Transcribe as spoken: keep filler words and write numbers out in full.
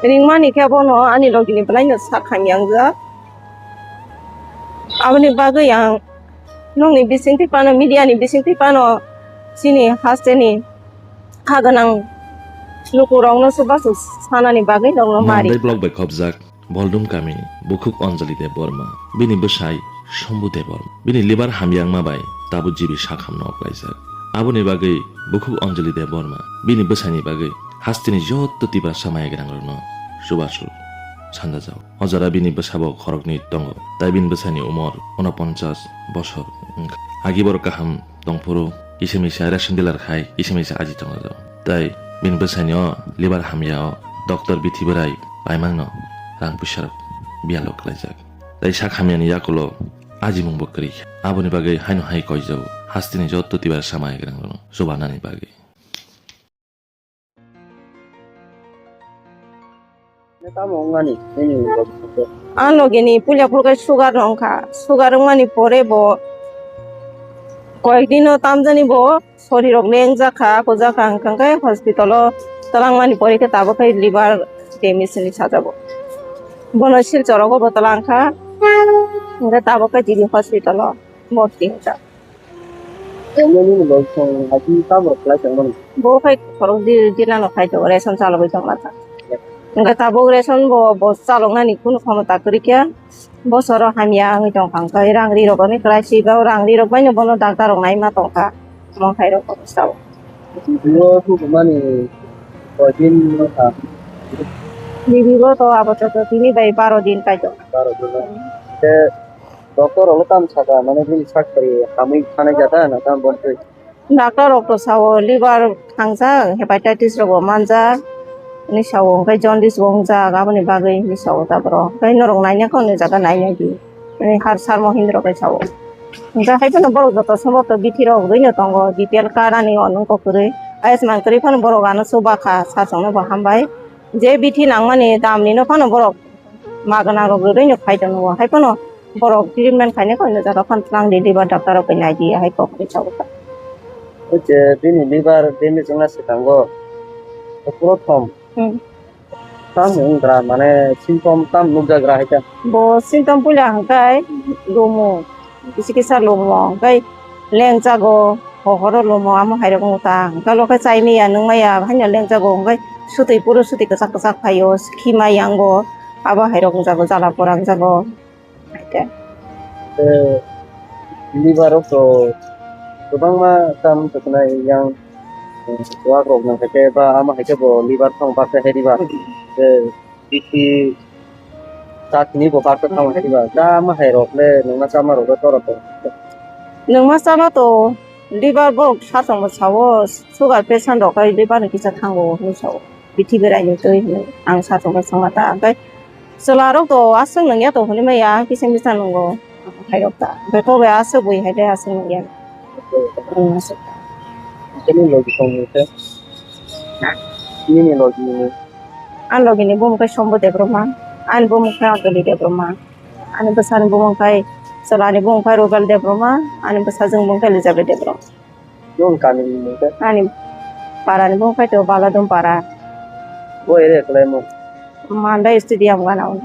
Ringmani khe bono ani logini belai no sak hamya wngjak. Aboni bagwi ang nokni bisingtwi phano, media ni bisingtwi phano chini hasteni kha gwnang lukurokno chubachu sanani bagwi nokno mari. Mandai block bai khopjak Boldum kamini bukhuk Anjali Debbarma, bini bwsai Shambhu Debbarma, bini liver hamya wngma bai tabuk jibi sak hamno oklaijak. Aboni bagwi bukhuk Anjali Debbarma bini bwsaini bagwi hasteni joto Tiprasa maya gwnangrokno chubachu sanjajak. O jora bini bwsabo khoroknwi tongo, tai bini bwsaini umor unoponchas bosor wngkha. Agi borok kaham tongphuru kisa misa ration dealer khai kisa misa aji tongo. Tai bini bwsaini o liver hamya o doctor bithi bwrai paimangno rang puisa rok biyalo khlaijak. Tai sak hamyani yakulo ajimung bo kwrwi kha. Aboni bagwi haino hai koijago hasteni joto Tiprasa maya gwnangrokno chubanani bagwi. Tamo wngmani, nini logi sukhe? Ang logini puila phuru khe sugar no wngkha. Sugar wngmani pore bo koyek dino tamjani bo sori rok lengjak kha, kujak kha, hwnkha khe hospital o twlangmani pore khe tabuk khe liver damage hinwi sajabo. Bono Silchar o bo twlang kha, hwnkhe tabuk khe G B hospital o bhorti wngkha. Nini logi song hati tamo khlai tongmani? Bo khai khorok di-, dina no khai tongo, ration chalogwi tongma ta. Hwnkhe tabuk ration bo, bo chaloknani kunu khomota kwrwi khe, bosoro hamya wngwi tongkha. Hwnkhe rang ri rok ani kwlai si, bo rang ri rok bai no bono doctor rok naima tongkha. Omo khai rok bo sao. Bo thumani koi din no kha? Bibi bo to abo to tini bai baro din kai tongo. Baro din no. Te Doctor rok le tamo saka, mane bini sak sari hamwi thanai jata na tamo bontwi? Doctor rok to sao liver thangjak, hepatitis rok bo manjak, hwnwi sao, hwnkhe jaundice bo wngjak, aboni bagwi hwnwi sao ta borok. Hwnkhe norok naina khe hwnwi jaga naina di, hwnwi har sar mohindra khe sao. Hwnkhe hai phano borok joto sombhoto bithi rok rwino tongo, B P L card ani onong kok kwrwi, ayushman kwrwi phano borok ano chuba kha, sachwngno bo hambai. Je bithi nangmani dam ni no phano borok ma gwnang rok rwrwi no khai tongo. Hai phano borok treatment khaina koi no jora phano twlang di liver doctor rok bai nai di hai kok ri chao ta. Oje bini liver damage wngna swkango. Prothom. Hmm. Tam wngkha mane symptom tam nukjagra hai ta. Bo symptom puila hwnkhe lumo. Kisa kisa lumo, hwnkhe lengjago, hohoro lumo, amo hai rok wng ta. Hwnkhe abo khe chai maya, nung maya, haino lengjago, hwnkhe sutui puro sutui kwchak kwchak phaio, khi mai yango, abo hai rok wngjago, jala pora wngjago. Hai khe. Tei liver rok to kwbangma tam tongkha yang, eh, wak rok nang khe ba amo hai khe bo liver thong baksa hai diba. Tei Bithi chakni bo baksa tamo hai ba. Chama hai rok le nungma chama rok le tora to. Nungma chama to liver borok sachwng bo sao, sugar patient rok kai liver ni kisa thango hinwi sao. Bithi berai ni twi hinwi ang sachwng bo chama ta. Hwnkhe chwla rok to aswk nungya to hinwi maya kisa misa nungo. Hai rok ta. Hwnkhe to bai aswk bui hai de aswk nungya. Ang aswk. Nini logi tong ni khe? Nini logi ni. Ani logi ni bumung khe Shambhu Debbarma, ani bumung khe Anjali Debbarma, ani bwsani bumung khe, chwla ni bumung khe Rubel Debbarma, ani bwsajwk bumung khe Elizabeth Debbarma. Nung kami ni bumung khe? Ani para ni bumung khe to Baladum para. Bo ere kwlai mo? Mandai stadium gana o.